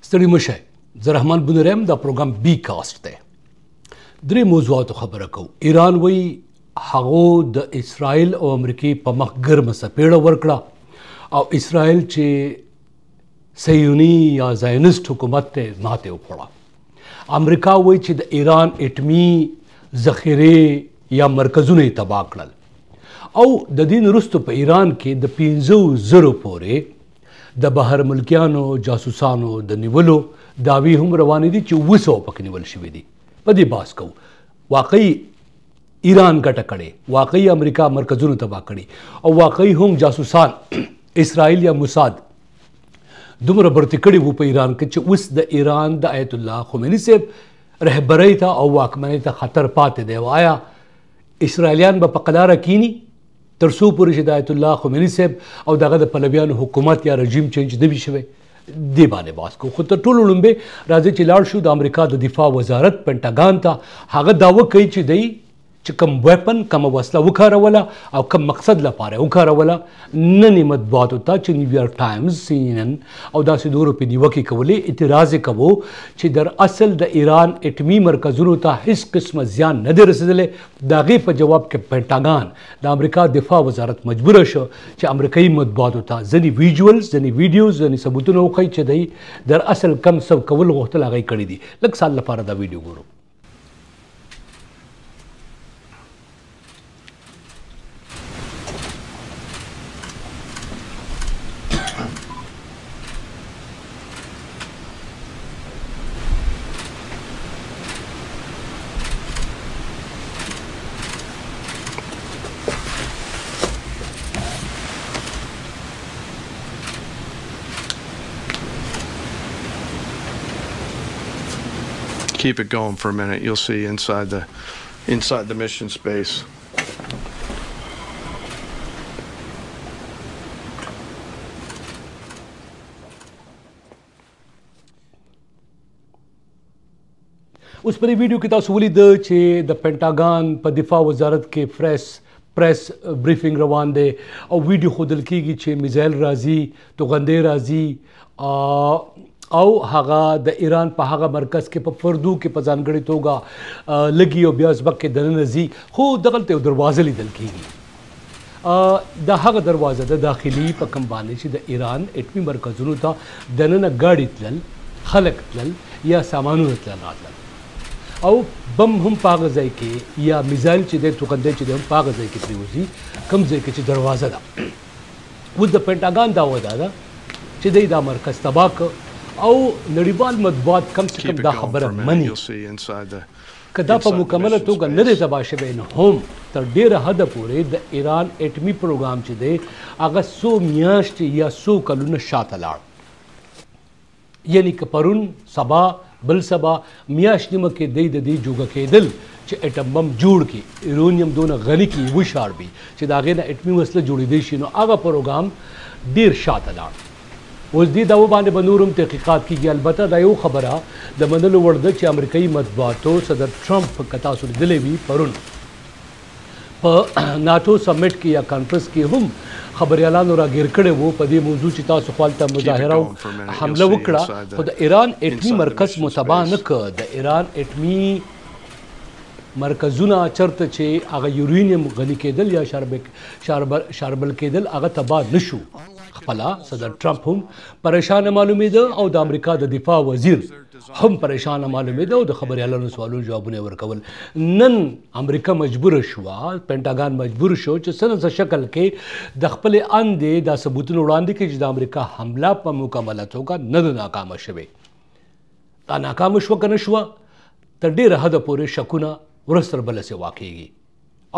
ستړي مه شئ، زه رحمان بونیری یم، دا پروګرام بي کاسټ دی. درې موضوعاتو خبره کوو. ایران وایي هغو د اسرائیل او امریکې په مخ ګرمه څپېړه ورکړه او اسرائیل چې صهیوني یا زاینست حکومت ته ماتې وخوړه. امریکا وایي چې د ایران اټمي ذخیرې یا مرکزونه یې تباه کړل او د دې نه وروسته په ایران کې د 5000 پورې د بهر ملکیانو جاسوسانو د نیولو دعوې هم روانې دي چې 700 پکې نیول شوي دي. په دې بحث کوو. واقعي ایران ګټه کړې، واقعي امریکا مرکزونه تباه کړي او واقعي هم جاسوسان اسرائیل یا موساد دومره برتي کړي وو په ایران کې چې اوس د ایران د آیت الله خمیني صاحب رهبرۍ ته او واکمنۍ ته خطر پاتې دی. او آیا اسرائیلیان به په قلاره کینی تر څو پورې چې د آیت الله خمیني صاحب او دغه د پلویانو حکومت یا رژیم چینج نه وي شوی؟ دې باندې بحث کوو. خو تر ټولو لومبی راځئ چې لاړ شو د امریکا د دفاع وزارت پنټاګان ته. هغه دعوه کوي چې دی چې کوم ویپن، کومه وسله وکاروله او کوم مقصد لپاره وکاروله، نن یې مطبوعاتو ته چې نیویارک ټایمز، سی ان ان او داسې نورو پې نیوکې کولې، اعتراض یې کوو چې در اصل د ایران اټمي مرکزونو ته هیڅ قسمه زیان نه دی رسېدلی. د هغې په جواب کې پنټاګان د امریکا دفاع وزارت مجبوره شو چې امریکایي مطبوعاتو ته ځینې ویژولز، ځینې ویډیوز، ځینې ثبوتونه وښیي چې دی در اصل کم څه کول غوښتل هغه یې کړي دي. لږ سال لپاره دا ویډیو ګورو. Keep it going for a minute. You'll see inside the mission space. اوس په دې ویډیو کې تاسو ولیده چې د پنټاګان په دفاع وزارت کې پریس بریفینګ روان دی او ویډیو ښودل کیږي چې میزایل راځي، توغندۍ راځي او هغه د ایران په هغه مرکز کې په فردو کې په ځانګړې توګه لګي او بیا ځمکې کې دننه ځي. خو دغلته یو دروازه لیدل کیږي. دا هغه دروازه ده داخلي په کوم باندې چې د ایران اټمي مرکزونو ته دننه ګاډي تلل، خلک تلل یا سامانونه تلل راتلل او بم هم په هغه ځای کې یا میزایل چې دی، توغندی چې دی هم په هغه ځای کې پرېوځي کوم ځای کې چې دروازه ده. اوس د پنټاګان دعوه دا ده چې دی دا مرکز تباه کړ او نړیوال مطبوعات کم سے کم دا خبره مني که دا په مکمله توګه نه دی تباه شوی نو هم تر ډېره حده پورې د ایران اټمي پروګرام چې دی هغه څو میاشتې یا څو کلونه شاته لاړ. یعنی که پرون سبا بل سبا میاشت نیمه کې دی د دې جوګه کېدل چې اټم بم جوړ کړي، یورونیم دونه غني کړي، وشاړبي چې د هغې نه اټمي وسله جوړېدی شي، نو هغه پروګرام ډېر شاته لاړ. اوس دې دعوه باندې به نور هم تحقیقات کېږي. البته دا یو خبره د منلو وړ ده چې امریکایي مطبوعاتو صدر ټرمپ که تاسو لیدلی وي پرون په ناتو سمټ کې یا کانفرنس کې هم خبریالانو راګیر کړی وو په دې موضوع چې تاسو خو هلته مظاهره او حمله وکړه، خو د ایران اټمي مرکز مو تباه نه کړ. د ایران اټمي مرکزونه چرته چې هغه یورینیم غني کېدل یا شاربل کېدل هغه تباه نه شو. خپله صدر ټرمپ هم پریشانه معلومېده او د امریکا د دفاع وزیر هم پریشانه معلومېده او د خبریالانو سوالونو جوابونه یې ورکول. نن امریکا مجبوره شوه، پنټاګان مجبور شو چې څه نه څه شکل کې د خپلې اندې دا ثبوتونه وړاندې کړي چې د امریکا حمله په مکمله توګه نه ده ناکامه شوې. دا ناکامه شوه که نه شوه تر ډېره حده پورې شکونه ورځ تر بله سوا کېږي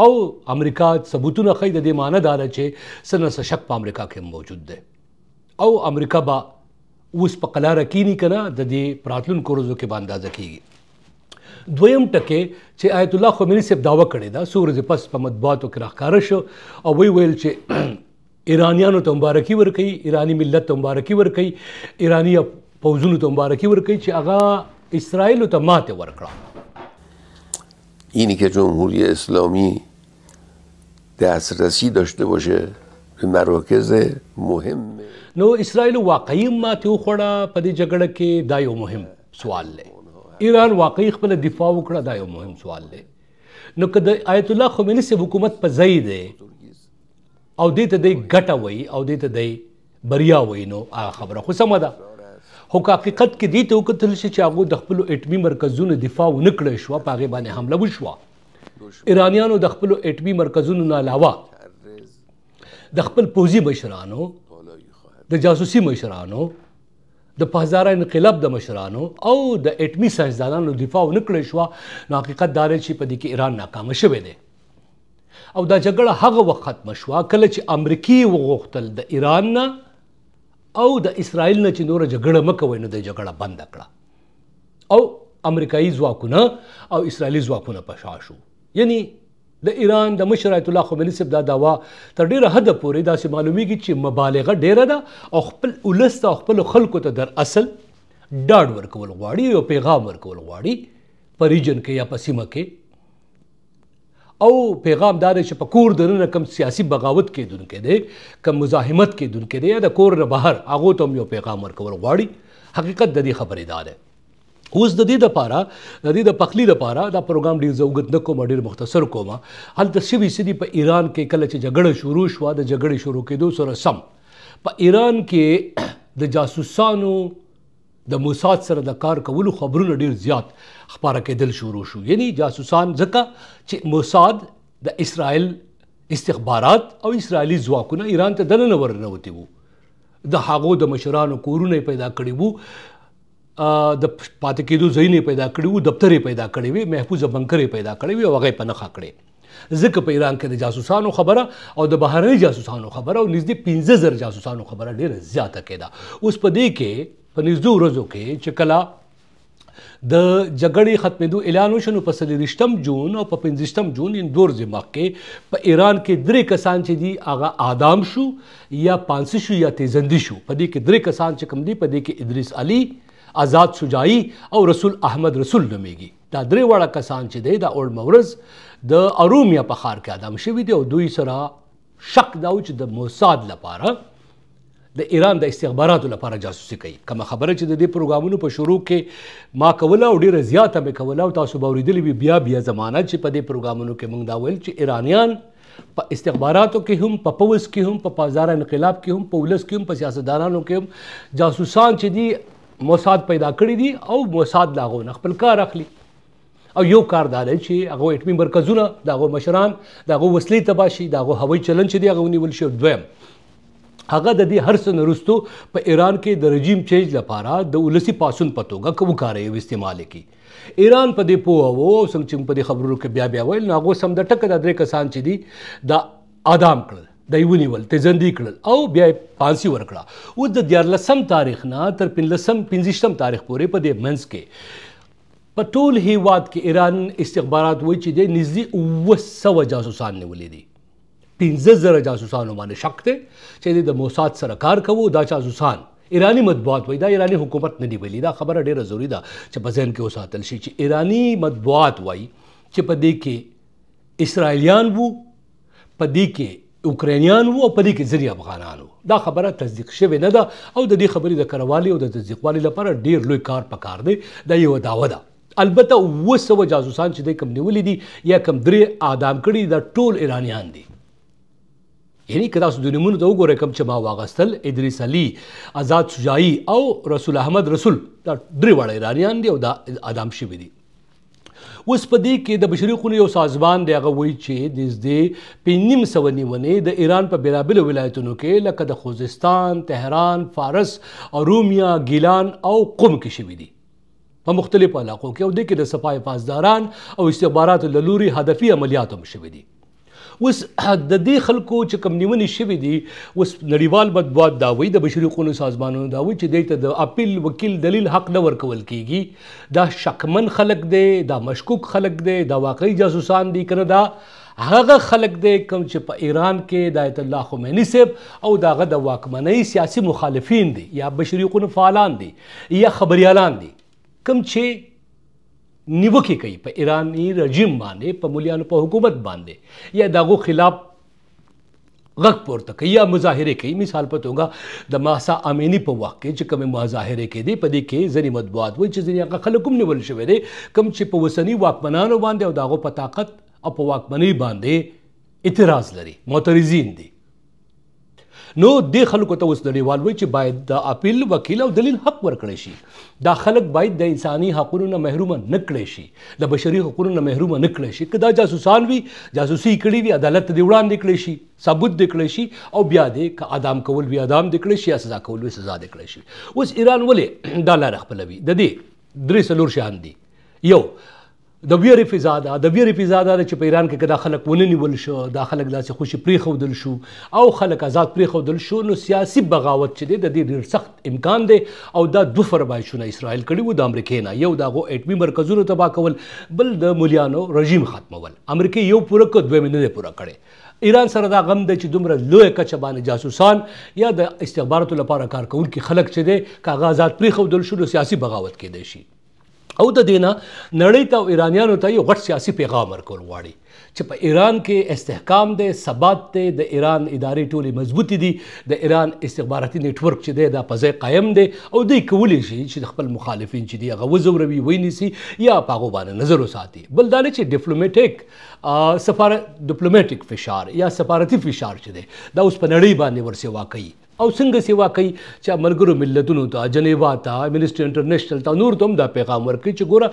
او امریکا ثبوتونه ښیي. د دې معنی دا ده چې څه نه څه شک په امریکا کې موجود دی او امریکا به اوس په قلاره کینی که نه د دې په راتلونکو ورځو کې به اندازه کېږي. دویم ټکی چې آیت الله خمیني صاحب دعوه کړې ده، څو ورځې پس په مطبوعاتو کې راښکاره شو او ویې ویل چې ایرانیانو ته مبارکي ورکوي، ایراني ملت ته مبارکي ورکوي، ایراني پوځونو ته مبارکي ورکوي چې هغه اسرائیلو ته ماتې ورکړه. اینی که جمهوری اسلامی دسترسی داشته باشه به مراکز مهم. نو اسرائیل واقعي ماتې وخوړه په دې جګړه کې، دا یو مهم سوال دی. ایران واقعي خپله دفاع وکړه، دا یو مهم سوال دی. نو که د آیت الله خمیني صاحب حکومت په ځای دی او دې ته دی ګټه وایي او دې ته دی بریا وایي، نو هغه خبره خو سمه ده. خو که حقیقت کې دې ته وکتل شي چې هغو د خپلو اټمي مرکزونو دفاع ونه کړی شوه، په هغې باندې حمله وشوه، ایرانیانو د خپلو اټمي مرکزونو نه علاوه د خپل پوځي مشرانو، د جاسوسي مشرانو، د پاسداران انقلاب د مشرانو او د اټمي ساینسدانانو دفاع ونه کړی شوه، نو حقیقت دا دی چې په دې کې ایران ناکامه شوی دی. او دا جګړه هغه وخت ختمه شوه کله چې امریکې وغوښتل د ایران نه او د اسرائیل نه چې نوره جګړه مه کوئ، نو د جګړه بنده کړه او امریکایي ځواکونه او اسرائیلي ځواکونه په شا شو. یعنی د ایران د مشر آیت الله خمیني صاحب دا دعوا تر ډېره حده پورې داسې معلومیږي چې مبالغه ډېره ده او خپل ولس ته او خپلو خلکو ته در اصل ډاډ ورکول غواړي، یو پیغام ورکول غواړي په region کې یا په سیمه کې. او پیغام دا دی چې په کور دننه کوم سیاسي بغاوت کېدونکی دی، کوم مزاحمت کېدونکی دی، یا د کور نه بهر، هغو ته هم یو پیغام ورکول غواړي. حقیقت د دې خبرې دا دی. اوس د دې دپاره، د دې د پخلي دپاره دا پروګرام ډېر زه اوږد نه کوم، ډېر مختصر کوم. هلته شوي څه دي په ایران کې؟ کله چې جګړه شروع شوه، د جګړې شروع کېدو سره سم په ایران کې د جاسوسانو د موساد سره د کار کولو خبرونه ډېر زیات خپاره کېدل شروع شو. یعنی جاسوسان، ځکه چې موساد د اسرائیل استخبارات او اسرائیلي ځواکونه ایران ته دننه ورننوتي وو، د هغو د مشرانو کورونه یې پیدا کړي وو، د پاتې کېدو ځایونه یې پیدا کړي وو، دفتر یې پیدا کړی وي، محفوظه بنکر یې پیدا کړی وي او هغه یې په نښه کړې. ځکه په ایران کې د جاسوسانو خبره او د بهرني جاسوسانو خبره او نږدې 5000 جاسوسانو خبره ډېره زیاته کېده. اوس په دې کې په نږدو ورځو کې چې کله د جګړې ختمېدو اعلان وشو، نو په 24 جون او په 25 جون، یعنې دوه ورځې مخکې په ایران کې درې کسان چې دي هغه اعدام شو یا پانسي شو یا تیزندي شو. په دې کې درې کسان چې کوم دي، په دې کې ادریس علي، آزاد شجاعي او رسول احمد رسول نومېږي. دا درې واړه کسان چې دی دا اوړمه ورځ د ارومیا په ښار کې اعدام شوي دي او دوی سره شک دا و چې د موساد لپاره، د ایران د استخباراتو لپاره جاسوسي کوي. کومه خبره چې د دې پروګرامونو په شروع کې ما کوله او ډېره زیاته مې کوله او تاسو به اورېدلي وي بیا بیا زمانه چې په دې پروګرامونو کې موږ دا ویل چې ایرانیان په استخباراتو کې هم، په پوځ کې هم، په پاسدار انقلاب کې هم، په ولس کې هم، په سیاستدانانو کې هم جاسوسان چې دي موساد پیدا کړي دي او موساد له هغو نه خپل کار اخلي. او یو کار دا دی چې هغو اټمي مرکزونه، د هغو مشران، د هغو وسلې تباه شي، د هغو هوایي چلند چې دی هغه ونیول شي. او دویم هغه د دې هر څه نه وروسته په ایران کې د رژیم change لپاره د ولسي پاڅون په توګه که وکاروي او استعمال یې کړي. ایران په دې پوه و او څنګه چې موږ په دې خبرونو کې بیا بیا ویل، نو هغو سم د ټکه دا درې کسان چې دي دا اعدام کړل، دا یې ونیول، تیزندي کړل او بیا یې پانسي ورکړه. اوس د 13 تاریخ نه تر 25 تاریخ پورې په دې منځ کې په ټول هیواد کې ایران استخبارات وایي چې دی نږدې 700 جاسوسان نیولي دي. 5000 جاسوسانو باندې شک دی چې دی د موساد سره کار کوو. دا جاسوسان ایرانی مطبوعات وایي، دا ایرانی حکومت نه دی ویلي. دا خبره ډېره ضروري ده چې په ذهن کې وساتل شي چې ایرانی مطبوعات وایي چې په دې کې اسرائیلیان وو، په دې کې اوکراینیان وو او په دې کې ځینې افغانان وو. دا خبره تصدیق شوې نه ده او د دې خبرې د کروالي او د تصدیقوالي لپاره ډېر لوی کار پکار دی. دا یوه دعوه ده. البته 700 جاسوسان چې دی کوم نیولي دي یا کوم درې اعدام کړي، دا ټول ایرانیان دي. یعنی که تاسو د نومونو ته وګورئ کوم چې ما واغستل، ادریس علي، آزاد شجاعي او رسول احمد رسول، دا درې واړه ایرانیان دي او دا اعدام شوي دي. اوس په دې کې د بشري حقونو یو سازمان دی، هغه وایي چې نږدې 550 نیونې د ایران په بېلابېلو ولایتونو کې لکه د خوزستان، تهران، فارس، ارومیا، ګیلان او قم کې شوي دي په مختلفو علاقو کې. او دې کې د سپاه پاسداران او استخباراتو له لوري هدفي عملیات هم شوي دي. اوس د دې خلکو چې کوم نیونې شوي دي، اوس نړیوال مطبوعات دا وایي، د بشري حقونو سازمانونو دا وایي چې دوی ته د اپیل وکیل دلیل حق نه ورکول کیږي. دا شکمن خلک دی، دا مشکوک خلک دی، دا واقعي جاسوسان دي که نه، دا هغه خلک دی کوم چې په ایران کې د آیت الله خمیني صاحب او د هغه د واکمنۍ سیاسي مخالفین دي یا بشري حقونو فعالان دي یا خبریالان دي، کوم چې نیوکې کوي په ایراني رژیم باندې، په مولیانو په حکومت باندې، یا د هغو خلاف غږ پورته کوي یا مظاهرې کوي. مثال په توګه د مهسا امیني په وخت کې چې کومې مظاهرې کېدې، په دې کې ځینې مطبوعات وایي چې ځینې هغه خلک هم نیول شوی دی کوم چې په اوسني واکمنانو باندې او د هغو په طاقت او په واکمنۍ باندې اعتراض لري، معترضین دي. نو دې خلکو ته اوس نړیوال وایي چې باید د اپیل، وکیل او دلیل حق ورکړی شي. دا خلک باید د انساني حقونو نه محرومه نه کړی شي، د بشري حقونو نه محرومه نه کړی شي. که دا جاسوسان وي، جاسوسي کړي وي، عدالت ته دې وړاندې کړی شي، ثبوت دې کړی شي، او بیا دې که اعدام کول وي اعدام دې کړی شي یا سزا کول وي سزا دې کړی شي. اوس ایران ولې دا لاره خپلوي؟ د دې درې څلور شیان دي. یو د ویرې فضا ده، د ویرې فضا دا ده چې په ایران کې که دا خلک ونه نیول شو، دا خلک داسې خوشې پرېښودل شو او خلک ازاد پرېښودل شو، نو سیاسي بغاوت چې دی د دې ډېر سخت امکان دی. او دا دوه فرمایشونه اسرائیل کړي وو د امریکې نه، یو د هغو اټمي مرکزونو تباه کول، بل د مولیانو رژیم ختمول. امریکې یو پوره کړ، دویم یې نه دی پوره کړی. ایران سره دا غم دی چې دومره لویه کچه باندې جاسوسان یا د استخباراتو لپاره کارکوونکي خلک چې دی که هغه ازاد پرېښودل شو نو سیاسي بغاوت کېدی شي. او د دې نه نړۍ ته او ایرانیانو ته یو غټ سیاسي پیغام ورکول غواړي چې په ایران کې استحکام دی، ثبات دی، د ایران ادارې ټولې مضبوطې دي، د ایران استخباراتي نیټورک چې دی دا په ځای قایم دی، او دوی کولی شي چې خپل مخالفین چې دي هغه وځوروي، ونیسي یا په هغو باندې نظر وساتي. بل دا دی چې ډیپلوماټیک فشار یا سفارتي فشار چې دی دا اوس په نړۍ باندې ورسېوا کوي. او څنګه سیوا کوي چې ملګرو ملتونو ته، جنیوا ته، امنسټي انټرنیشنل ته، نور ته هم دا پیغام ورکوي چې ګوره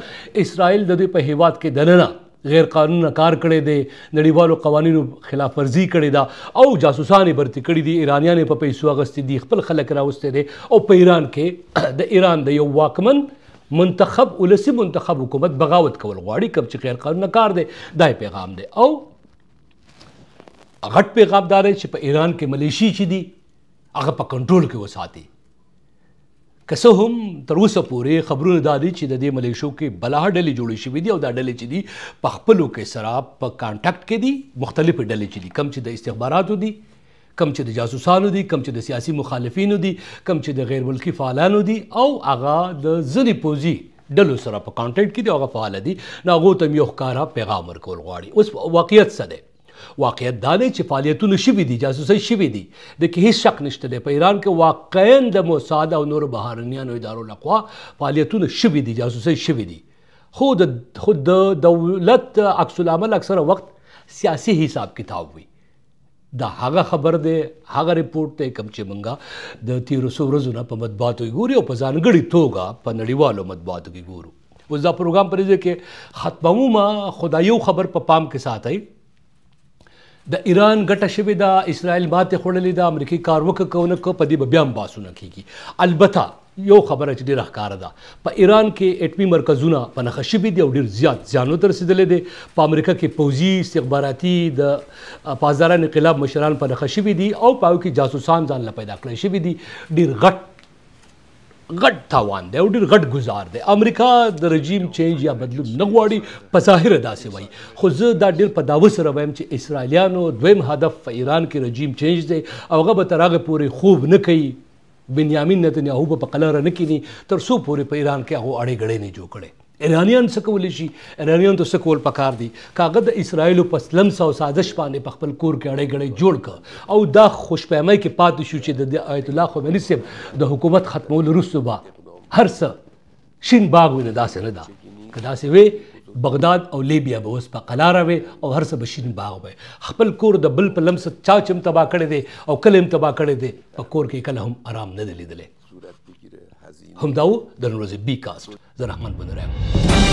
اسرائیل د دوی په هیواد کې دننه غیر قانونه کار کړی دی، نړیوالو قوانینو خلاف ورزي کړې ده او جاسوسان یې برتي کړي دي، ایرانیان یې په پیسو اخیستي دي، خپل خلک راوستي دي، او په ایران کې د ایران د یو واکمن منتخب ولسي منتخب حکومت بغاوت کول غواړي، کوم چې غیر قانونه کار دی. دا یې پیغام دی. او غټ پیغام دا دی چې په ایران کې ملیشي چې دي هغه په کنټرول کې وساتي. که څه هم تر اوسه پورې خبرونه دا دي چې د دې ملیشو کې بلاها ډلې جوړې شوې دي، او دا ډلې چې دي په خپلو کې سره په کانټکټ کې دي، مختلفې ډلې چې دي، کم چې د استخباراتو دي، کم چې د جاسوسانو دي، کم چې د سیاسي مخالفینو دي، کم چې د غیر ملکي فعالانو دي، او هغه د ځینې پوځي ډلو سره په کانټکټ کې دي، هغه فعاله دي. نو هغو ته یو ښکاره پیغام ورکول غواړي. اوس واقعیت څه دی؟ واقعیت دا دی چې فعالیتونه شوي دي، جاسوسۍ شوي دي، د کې هیڅ شک نشته دی. په ایران کې واقعا د موساد او نورو بهرنیانو ادارو لخوا فعالیتونه شوي دي، جاسوسۍ شوي دي، خو د دولت عکس العمل اکثره وخت سیاسي حساب کتاب وي. دا هغه خبر دی، هغه رپورټ دی کوم چې مونږ د تېرو څو ورځو نه په مطبوعاتو کې ګوري او په ځانګړي توګه په نړیوالو مطبوعاتو کې ګورو. اوس دا پروګرام په دې کې ختموم، خو دا یو خبر په پام کې ساتئ، د ایران ګټه شوې ده، اسرائیل ماتې خوړلې ده، امریکې کار وکړه که ونه کړه، په دې به بیا هم بحثونه کېږي. البته یو خبره چې ډېره ښکاره ده، په ایران کې اټمي مرکزونه په نښه شوي دي او ډېر زیات زیان ورته رسېدلی دی. په امریکا کې پوځي، استخباراتي، د پاسداران انقلاب مشران په نښه شوي دي او په هغو کې جاسوسان ځان له پیدا کړی شوي دي. ډېر غټ غټ تاوان دی او ډېر غټ ګزار دی. امریکا د رژیم چینج یا بدلون نه غواړي، په ظاهره داسې وایي، خو زه دا ډېر په داوه سره وایم چې اسرائیلیانو دویم هدف په ایران کې رژیم چینج دی او هغه به تر هغه پورې خوب نه کوي، بنیامین نتنیاهو به په قلاره نه کیني تر څو پورې په ایران کې هغو اړې ګړې نه جوړ کړي. ایرانیان څه کولی شي؟ ایرانیان ته څه کول پکار دي؟ که هغه د اسرائیلو په لمس او سازش باندې په خپل کور کې اړې ګړې جوړ کړ او دا خوشپیمۍ کې پاتې شو چې د آیت الله خمیني صاحب د حکومت ختمولو وروسته به هر څه شین باغ وي، نو داسې نه ده. که داسې وي بغداد او لیبیا به اوس په قلاره وي او هر څه به شین باغ وي. خپل کور د بل په لمس چا چې هم تباه کړی دی او کله هم تباه کړی دی، په کور کې کله هم ارام نه دی لیدلی. همدا و د نن ورځې بي کاسټ. زه رحمان بنوریم.